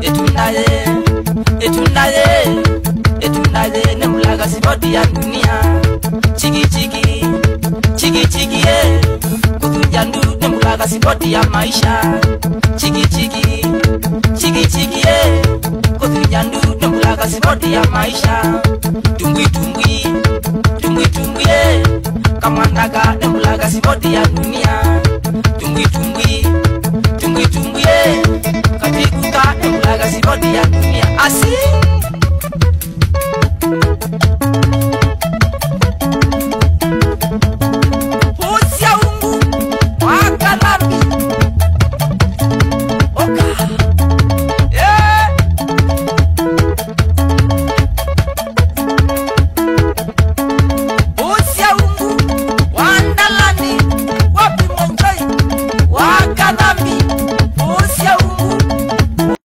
Etundaye, etundaye, etundaye nemulaga sibodi ya dunia. Chiki chiki, chiki chiki ye, kutunja ndu nemulaga sibodi ya maisha. Chiki chiki, chiki chiki ye, kutunja ndu nemulaga sibodi ya maisha. Tumbwi tumbwi, tumbwi tumbwi ye, kamwandaga nemulaga sibodi ya dunia. Tumbwi tumbwi, tumbwi tumbwi ye, katikuka nemulaga sibodi ya dunia. Asi.